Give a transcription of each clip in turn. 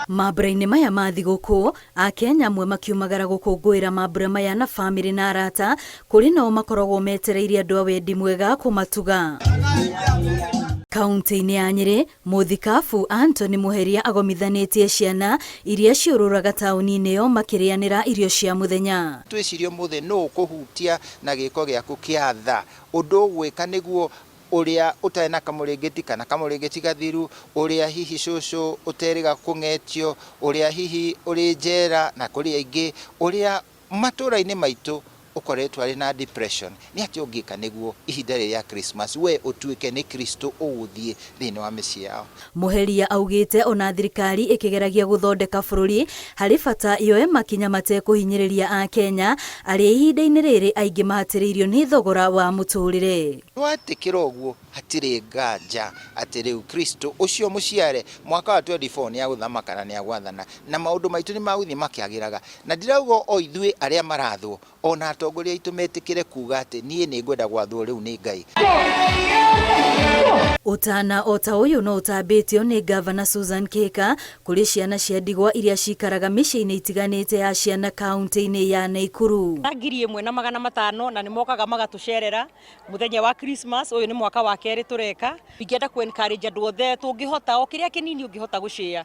Mambura-inĩ maya ma thigũkũ, Akenya amwe makiumagara gũkũngũĩra mambura maya na bamĩrĩ na arata, kũrĩ nao makoragwo metereire andũ a wendi mwega kũmatuga. Kauntĩ-inĩ ya Nyĩrĩ, Mũthikabu Anthony Mũheria agomithanĩtie ciana iria ciũrũraga taũni-inĩ ĩyo makĩrĩanĩra irio cia mũthenya. Twĩcirie ũmũthĩ nũ ũkũhutia na gĩko gĩaku kĩa tha, ũndũ ũgwĩka nĩguo ũrĩa ũtarĩ na kamũrĩngĩti kana kamũrĩngĩti gathiru, ũrĩa hihi cũcũ ũterĩga kũng'etio, ũrĩa hihi ũrĩ njera na kũrĩ aingĩ, ũrĩa matũũra-inĩ maitũ ũkoretwo arĩ na depression, nĩ atĩa ũngĩka nĩguo ihinda rĩrĩ rĩa Christmas we ũtuĩke nĩ Kristo ũgũthiĩ thĩinĩ wa mĩciĩ yao? Mũheria augĩte ona thirikari ĩkĩgeragia gũthondeka bũrũri, harĩ bata yoe makinya matekũhinyĩrĩria Akenya arĩa ihinda-inĩ rĩrĩ aingĩ mahatĩrĩirio nĩ thogora wa mũtũrĩre. Twetĩkĩra ũguo, hatirĩ nganja atĩ rĩu Kristo ũcio mũciare mwaka wa 24 nĩ agũthamaka na nĩ agwathana, na maũndũ maitũ nĩ magũthiĩ makĩagĩraga. Na ndirauga o ithuĩ arĩa marathwo, o na atongoria aitũ metĩkĩre kuuga atĩ niĩ nĩ ngwenda gwathwo rĩu nĩ Ngai. Ũtana o ta ũyũ no ũtambĩtio nĩ Ngavana Susan Kihika kũrĩ ciana cia ndigwa iria cikaraga mĩciĩ-inĩ itiganĩte ya ciana kaunti-inĩ ya Naikuru. 1500 na nĩ mokaga magatũcerera mũthenya wa Christmas. Ũyũ nĩ mwaka wa kerĩ tũreka. Ingĩenda kũ encourage andũ othe, tũngĩhota o kĩrĩa kĩnini ũngĩhota gũshare,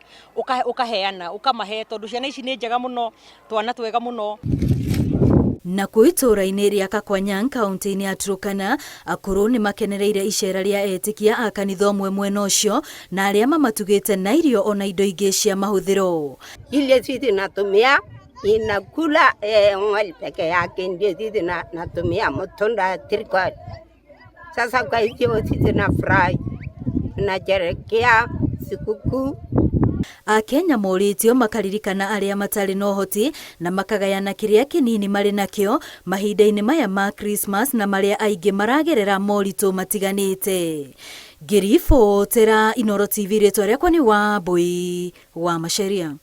ũkaheana, ũkamahe, tondũ ciana ici nĩ njega mũno, twana twega mũno. Nakuo itũũra-inĩ rĩa Kakwanyang kaunti-inĩ ya Turkana, akũrũ nĩ makenereire icera rĩa etĩkia a kanitha ũmwe mwena ũcio na arĩa mamatugĩte na irio ona indo ingĩ cia mahũthĩro. Ile sisi natumia inakula eh, ng'ombe peke yake ndio sisi natumia mtunda ya trikol. Sasa kwa hivyo sisi nafurahi, tunasherehekea sikukuu. Akenya morĩtio makaririkana arĩa matarĩ na ũhoti na makagayana kĩrĩa kĩnini marĩ nakĩo mahinda-inĩ maya ma Christmas na marĩa aingĩ maragerera moritũ matiganĩte. Ngĩribotera Inooro TV rĩtwa rĩakwa nĩ Wambui wa Macharia.